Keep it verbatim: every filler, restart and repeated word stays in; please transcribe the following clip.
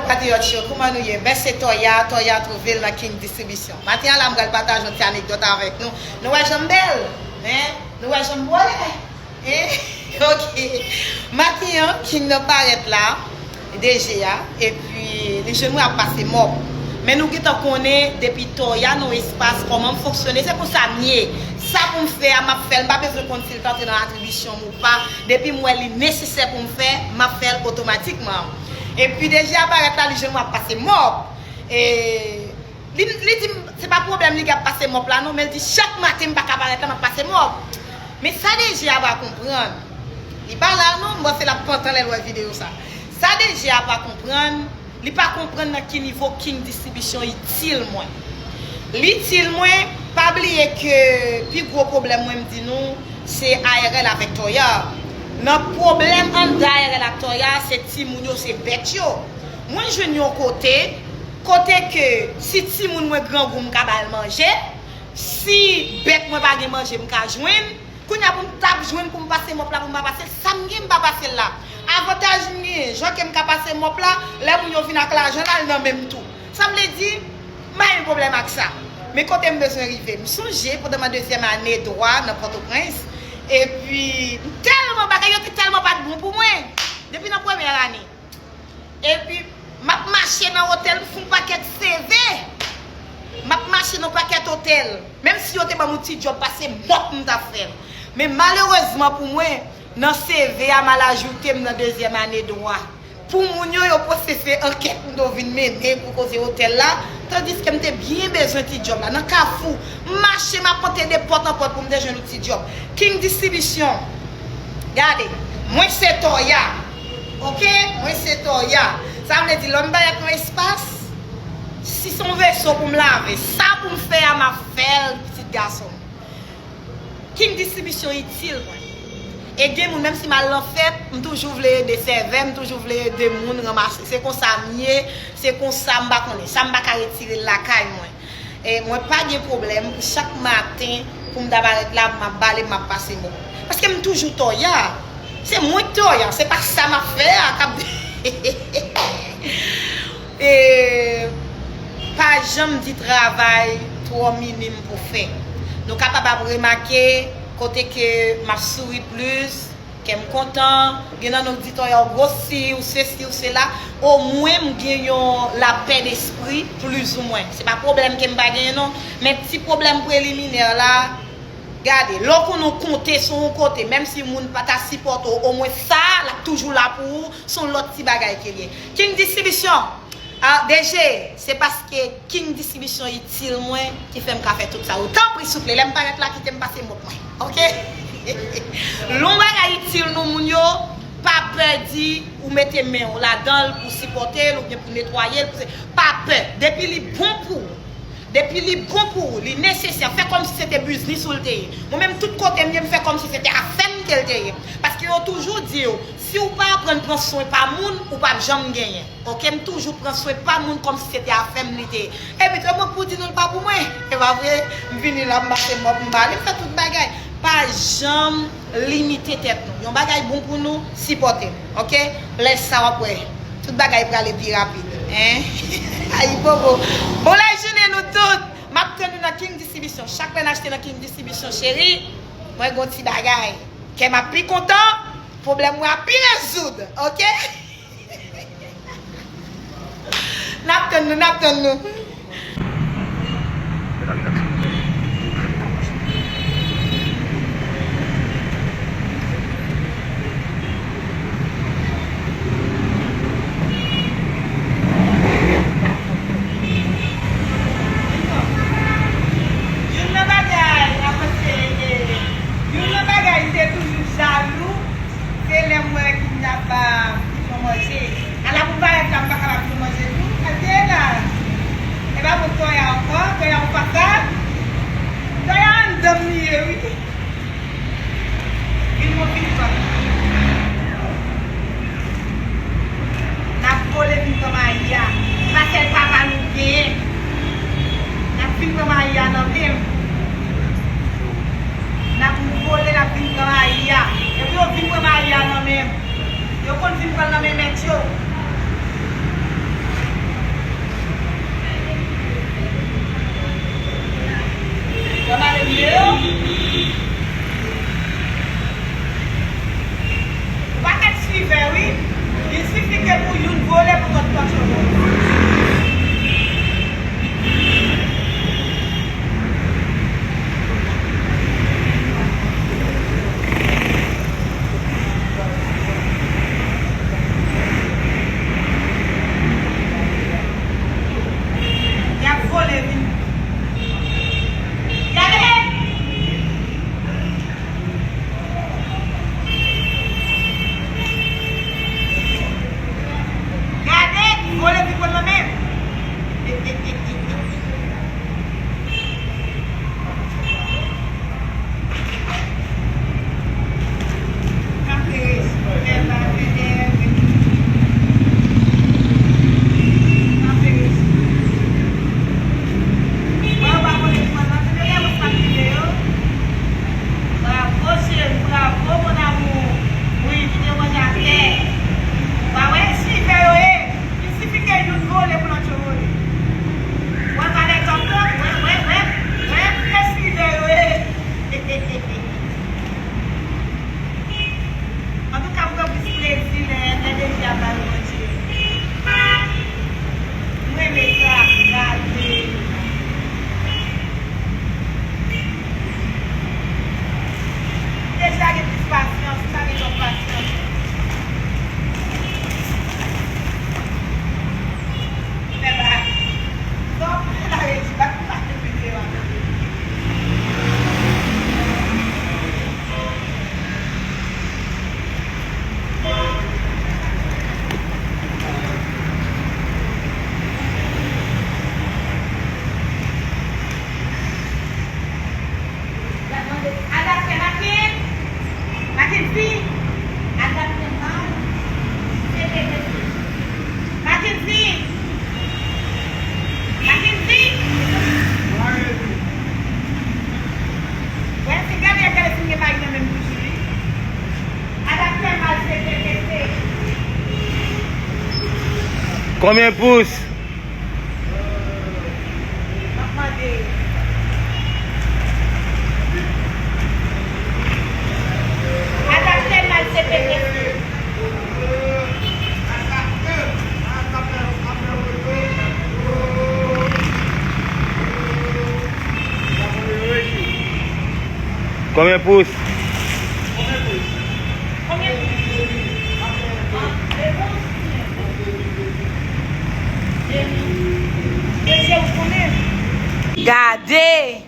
Patriyòt yo, kouman nou ye? Ben se Toya, Toya twouve l nan King Distribution. Maten an la, m pral pataje yon ti anekdòt avèk nou. Nou wè jan m bèl? Hein? Nou wè jan m bwole? Hein? Ok. Maten an, King nan parèt la, D G a, epi li jwenn mwen ap pase mòp. Men nou gentan konnen, depi Toya nan yon espas, kòman m fonksyone, se konsa m ye. Sa pou m fè a, m ap fè l, m pa bezwen konn si l t antre nan atribisyon m ou pa. Depi m wè li nesesè pou m fè, m ap fè l otomatikman. Epi D G a parèt la, li jwenn mwen ap pase mòp. E li, li di m, se pa pwoblèm li gen ap pase mòp la non, men l di chak maten m pa ka parèt la, m ap pase mòp. Men sa D G a pa konprann, li pa la non, m panse l ap pantan lè l wè videyo sa. Sa D G a pa konprann, li pa konprann nan ki nivo King Distribution itil mwen. Li itil mwen, pa bliye ke pi gwo pwoblèm mwen, m di nou, se A R L avèk Toya. Nan pwoblèm anndan A R L ak Toya, se timoun yo, se bèt yo. Mwen jwenn yon kote, kote ke si timoun mwen grangou, m ka ba l manje, si bèt mwen pa gen manje, m ka jwenn. Kounye a pou m t ap jwenn pou m pase mòp la, pou m pa pase l, sa m gen, m pa pase l la. Avantaj m genyen, jan ke m ka pase mòp la, lè moun yo vin ak lajan, l al nan men m tou. Sa vle di, m pa gen pwoblèm ak sa. Men kote m bezwen rive, m sonje pandan mwen dezyèm ane dwa nan Pòtoprens, epi m tèlman, bagay yo te tèlman pa t bon pou mwen, depi nan premyè ane. Epi, m ap mache nan otèl, m fè yon pakèt C V. M ap mache nan pakèt otèl. Menm si yo te ban m yon ti djòb, pase mòp m t ap fè l. Men malerezman pou mwen, nan C V a, m al ajoute m nan dezyèm ane dwa. Pou moun yo, yo posese ankèt m te vin mennen pou koze otèl la, tandiske m te byen bezwen ti djòb la. Nan Kafou, m mache, m ap monte de pòt an pòt pou m te jwenn yon ti djòb. King Distribution, gade, mwen se Toya. Ok? Mwen se Toya. Sa vle di, lè m parèt nan espas, si se yon veso pou m lave, sa pou m fè a, m ap fè l, pitit gason m. King Distribution itil mwen. E gen moun, menm si m al nan fèt, m toujou vle ede sèvè, m toujou vle ede moun ranmase. Se konsa m ye, se konsa m pa konnen. Sa m pa ka retire l lakay mwen. E mwen pa gen pwoblèm pou chak maten, pou m ta parèt la, m ap bale, m ap pase mòp. Paske m toujou Toya. Se mwen k Toya, se pa sa m ap fè a k ap E pa janm di travay twò minim pou fè. Nou kapab ap remake kote ke m ap souri plis, kè m kontan, gen nan nou k di Toya w gwosi, ou sesi, ou sela. Omwen m gen yon lapè despri, plizoumwen. Se pa pwoblèm ke m pa genyen non, men ti pwoblèm preliminè la, gade, lè w konn ou konte sou yon kote, menm si moun pa ta sipòte w, omwen sa, l ap toujou la pou ou, se yon lòt ti bagay ke l ye. King Distribution, ah, D G, se paske King Distribution itil mwen ki fè m ka fè tout sa yo. Tanpri, souple, lè m parèt la, kite m pase mòp mwen. Ok? Lè yon bagay itil nou, moun yo, pa pè di ou mete men w ladan l pou sipòte l oubyen pou netwaye l. Pou se, pa pè. Depi li bon pou ou, depi li bon pou ou, li nesesè, fè kòmsi se te biznis ou l te ye. Mwen menm, tout kote m ye, m fè kòmsi se te afè m ke l te ye. Paske yo toujou di w, si w pa aprann pran swen pa moun, ou p ap janm genyen. Ok, m toujou pran swen pa moun kòmsi se te afè m li te ye. Epi, se mwen k pou di nou l pa pou mwen. E pa vre, m vini la, m pase mòp, m bale, m fè tout bagay. Pa janm limite tèt nou. Yon bagay bon pou nou, sipòte l. Ok? Lè sa w ap wè, tout bagay prale pi rapid. Hein? Ayibobo. Bon lajounen nou tout. M ap tann nou nan King Distribution. Chak lè n achte nan King Distribution, cheri, mwen gen yon ti bagay. Kè m ap pi kontan, pwoblèm mwen ap pi rezoud. Ok? N ap tann nou, n ap tann nou. Youn nan bagay, mwen panse, e, youn nan bagay, m te toujou jalou, se lè m wè King t ap ba Piton manje. Ala pou parèt la, m pa kapab fè manje tou. Al te la. Makenzi! Wè, se gade, gade si m gen mari nan menm bouch li. Adaptè mal sete, sete. Konbyen pous? M ap mande. Adaptè mal sete, sete. Konbyen pous? Gade!